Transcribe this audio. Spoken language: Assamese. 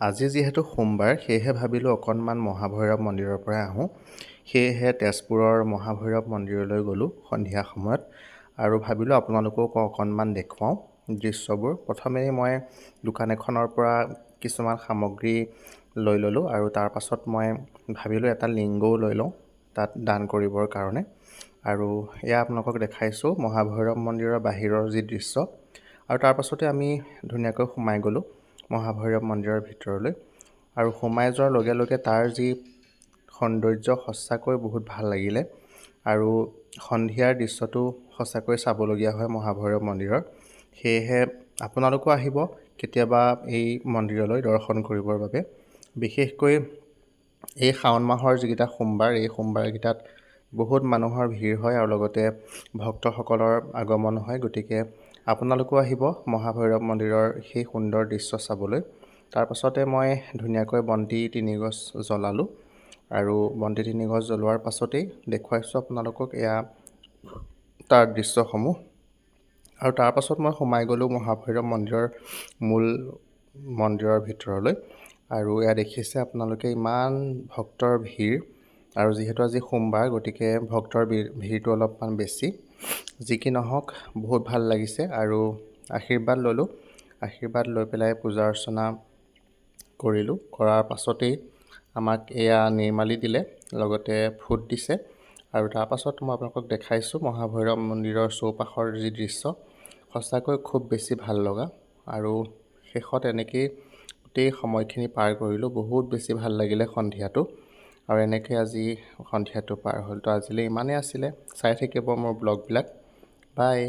আজি যিহেতু সোমবাৰ, সেয়েহে ভাবিলোঁ অকণমান মহাভৈৰৱ মন্দিৰৰ পৰাই আহোঁ। সেয়েহে তেজপুৰৰ মহাভৈৰৱ মন্দিৰলৈ গ'লোঁ সন্ধিয়া সময়ত আৰু ভাবিলোঁ আপোনালোককো অকণমান দেখুৱাওঁ দৃশ্যবোৰ। প্ৰথমেই মই দোকান এখনৰ পৰা কিছুমান সামগ্ৰী লৈ ল'লোঁ আৰু তাৰ পাছত মই ভাবিলোঁ এটা লিংগও লৈ লওঁ তাত দান কৰিবৰ কাৰণে। আৰু এয়া আপোনালোকক দেখাইছোঁ মহাভৈৰৱ মন্দিৰৰ বাহিৰৰ যি দৃশ্য। আৰু তাৰ পাছতে আমি ধুনীয়াকৈ সোমাই গ'লোঁ মহাভৈৰৱ মন্দিৰৰ ভিতৰলৈ। আৰু সোমাই যোৱাৰ লগে লগে তাৰ যি সৌন্দৰ্য, সঁচাকৈ বহুত ভাল লাগিলে। আৰু সন্ধিয়াৰ দৃশ্যটো সঁচাকৈ চাবলগীয়া হয় মহাভৈৰৱ মন্দিৰৰ। সেয়েহে আপোনালোকো আহিব কেতিয়াবা এই মন্দিৰলৈ দৰ্শন কৰিবৰ বাবে। বিশেষকৈ এই শাওণ মাহৰ যিকেইটা সোমবাৰ, এই সোমবাৰকেইটাত বহুত মানুহৰ ভিৰ হয় আৰু লগতে ভক্তসকলৰ আগমন হয়। গতিকে আপোনালোকো আহিব মহাভৈৰৱ মন্দিৰৰ সেই সুন্দৰ দৃশ্য চাবলৈ। তাৰপাছতে মই ধুনীয়াকৈ বন্তি তিনিগছ জ্বলালোঁ আৰু বন্তি তিনিগছ জ্বলোৱাৰ পাছতেই দেখুৱাইছোঁ আপোনালোকক এয়া তাৰ দৃশ্যসমূহ। আৰু তাৰপাছত মই সোমাই গ'লোঁ মহাভৈৰৱ মন্দিৰৰ মূল মন্দিৰৰ ভিতৰলৈ। আৰু এয়া দেখিছে আপোনালোকে ইমান ভক্তৰ ভিৰ। আৰু যিহেতু আজি সোমবাৰ, গতিকে ভক্তৰ ভিৰটো অলপমান বেছি। যি কি নহওক, বহুত ভাল লাগিছে আৰু আশীৰ্বাদ ল'লোঁ। আশীৰ্বাদ লৈ পেলাই পূজা অৰ্চনা কৰিলোঁ। কৰাৰ পাছতেই আমাক এয়া নিৰ্মালি দিলে, লগতে ফুট দিছে। আৰু তাৰপাছত মই আপোনালোকক দেখাইছোঁ মহাভৈৰৱ মন্দিৰৰ চৌপাশৰ যি দৃশ্য, সঁচাকৈ খুব বেছি ভাল লগা। আৰু শেষত এনেকেই গোটেই সময়খিনি পাৰ কৰিলোঁ। বহুত বেছি ভাল লাগিলে সন্ধিয়াটো আৰু এনেকৈ আজি সন্ধিয়াটো পাৰ হ'ল। তো আজিলৈ ইমানেই আছিলে। চাই থাকিব মোৰ ব্লগবিলাক। বাই।